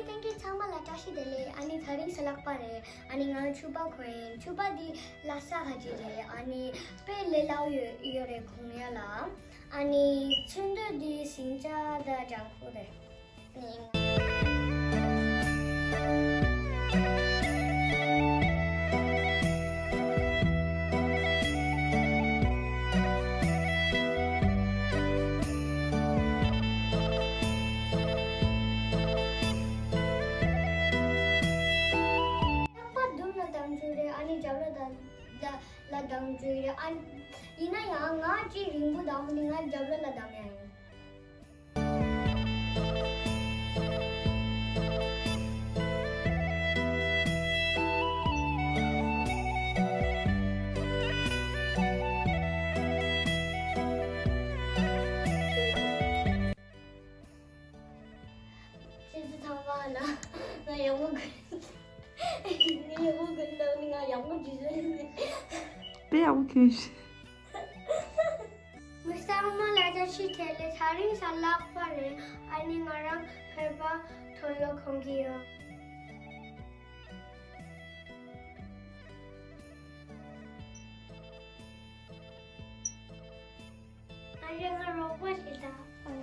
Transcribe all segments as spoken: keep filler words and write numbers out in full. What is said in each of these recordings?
ལྷན་རྒྱས་ཚང་མ་ལ་བཀྲ་ཤིས་བདེ་ལེགས། ཨ་ནི་ད་རིང་གཟའ་ལྷག་པ་རེད། ཨ་ནི་ང་ཕྱུ་པ་གོན་ཡིན། ཕྱུ་པ་འདི་ལྷ་ས་ཁ་ཅིག་རེད། ཨ་ནི་དཔེ་ལས་སླ་ཡོད་ཡོད་རེད་གོན་ཡ་ལ། ཨ་ནི་ཚོན་མདོག་འདི་ཟིང་ཆ་དང་ལྗང་ཁུ་རེད། ལྷག་པ་མདུན་ལ་བསྡམ་རྒྱུ་རེད། ཨ་ནི་རྒྱབ་ལ་བསྡམ་ལ་ལ་བསྡམ་རྒྱུ་རེད། ཨ་ཡིན་ན་ཡང་ང་ཅིག་རིང་པོ་བསྡམ་ནི། ང་རྒྱབ་ལ་ལ་བསྡམ་ཡ་ཡིན། ཁྱེད་ཚོ་ཚང་མ་ལ་ང་ཡག་པོ་གོན། ངས་ཡག་པོ་གོན་བཏང་ནི། ང་ཡག་པོ་བྲིས་བཟོས་ནི། དཔེ་ཡག་པོ་གྱོན་ཤག་མི་ཚང་མ་ལ་བཀྲ་ཤིས་བདེ་ལེགས། ད་རིང་གཟའ་ལྷག་པ་རེད། ཨ་ནི་ང་རང་བོད་པ་དུག་ལོག་གོན་གྱི་ཡོད། ཨ་རེ། ང་རོགས་པ་ཞིག་དང་། ཨ་རེ།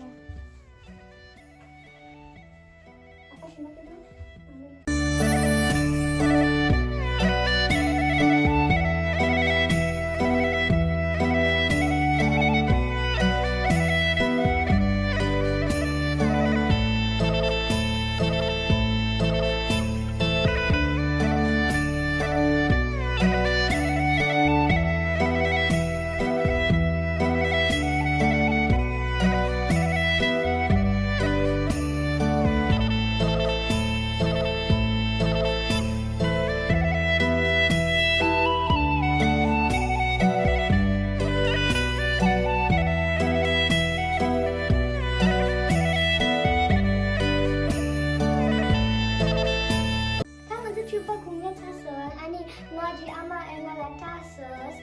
ད་ང་ཚོ་ཕྱུ་པ་གོན་ཡ་ཚར་སོང་། ཨ་ནི་ང་གི་ཨ་མ་ཨེ་ང་ལ་སྐྲག་སོང་།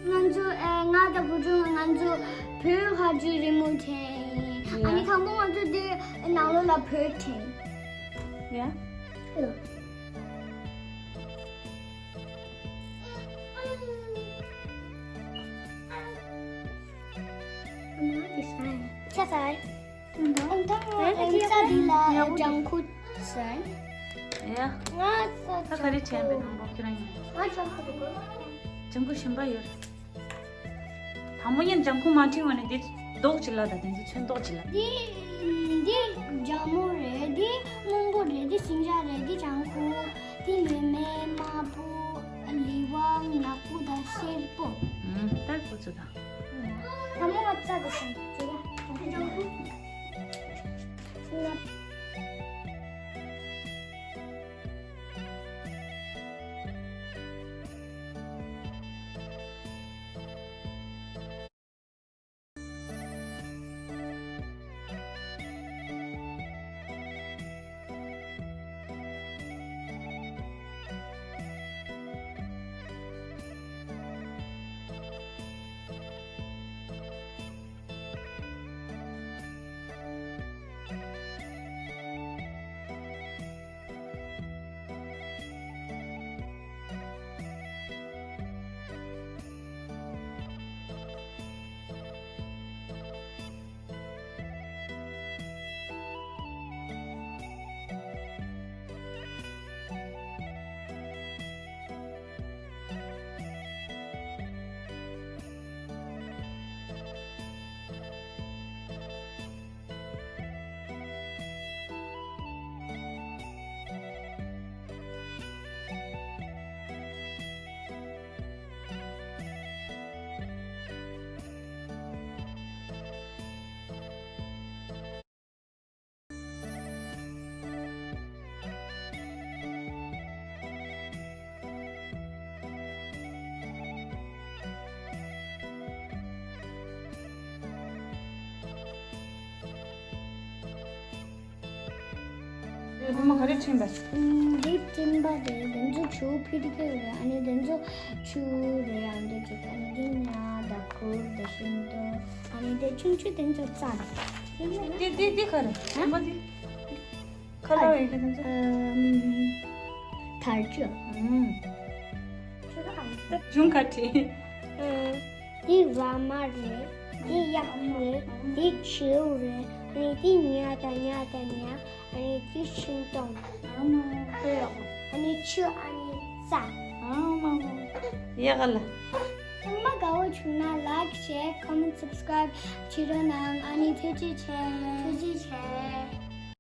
ང་ཚོ་ཨ། ང་དང་བུ་ཆུང་ང་ཚོ་བོད་ཁ་ཆུ་རི་མོ་བྲིས་ཡིན། ཨ་ནི་དང་པོ་ང་ཚོ་འདི་ནང་ལོགས་ལ་བོད་བྲིས་ཡིན། ཡ། ཡ། ཁྱེད་ཚོ། ཨ་ད་ང་ཨེམ་ཚ་འདི་ལ་ལྗང་ཁུ་ཟེར། ཡ། ང་ད་ག་རེ་བྱས་པའི་ནང་པོ་ཁྱེད་རང་ཡིན། ང་ལྗང་ཁུ་འདུག་ལྗང་ཁུ་གཞན་པ་ཡོད། དང་པོ་ཡིན་ལྗང་ཁུ་མ་འཁྲིག་བ་ནི་འདི་མདོག་ཅིག་ལ་ད་དེ་ཚོ་ཚོན་མདོག་ཅིག་ལ། འདི་འདི་ལྗང་མོ་རེད། འདི་སྔོན་པོ་རེད། འདི་ཟིང་ཆ་རེད། འདི་ལྗང་ཁུ། འདི་མེ་མེ་དམར་པོ་ལི་ཝང་ནག་པོ་དང་སེར་པོ། ཨུམ། ད་ཁོ་ཚོ་དང་། དང་པོ་ང་རྩ་དེ་སང་ཅི་ར། ལྗང་ཁུ། སྒོར་མོ་ག་རེ་ཁྲིམས་པ། འདི་ཁྲིམས་པ་དེ་དེ་ཚོ་ཆུ་ཕི་དི་ཁེ་རེད། ཨ་ནི་དེ་ཚོ་ཆུ་རེད། ཨ་འདི་ཅིག་ཨ་ནི་འདི་ཉ་དང་ཁུར་དང་ཤིང་ཏོག་ཨ་ནི་དེ་ཆུང་ཆུང་དེ་ཚོ་རྩྭ་རེད། འདི་འདི་འདི་ག་རེ་ཁྲིམས་པ་འདི། ཁ་ལག་ཡོད་ཀྱི་དེ་ཚོ། ཐར་ཅོ། ཨུམ། གཞུང་ཁ་ཁྲིད། འདི་ར་མ་རེད། འདི་གཡག་རེད། འདི་བྱིའུ་རེད། ཨ་ནི་འདི་ཉ་དང་ཉ་དང་ཉ། ཨ་ནི་འདི་ཤིང་སྡོང་། ཨ་ནི་ཆུ། ཨ་ནི་རྩྭ། ཡག་ལ། ཚང་མ་དགའ་བོ་བྱུང་ན་like, share, comment, subscribe བྱེད་རོགས་གནང་། ཨ་ནི་ཐུགས་རྗེ་ཆེ། ཐུགས་རྗེ་ཆེ།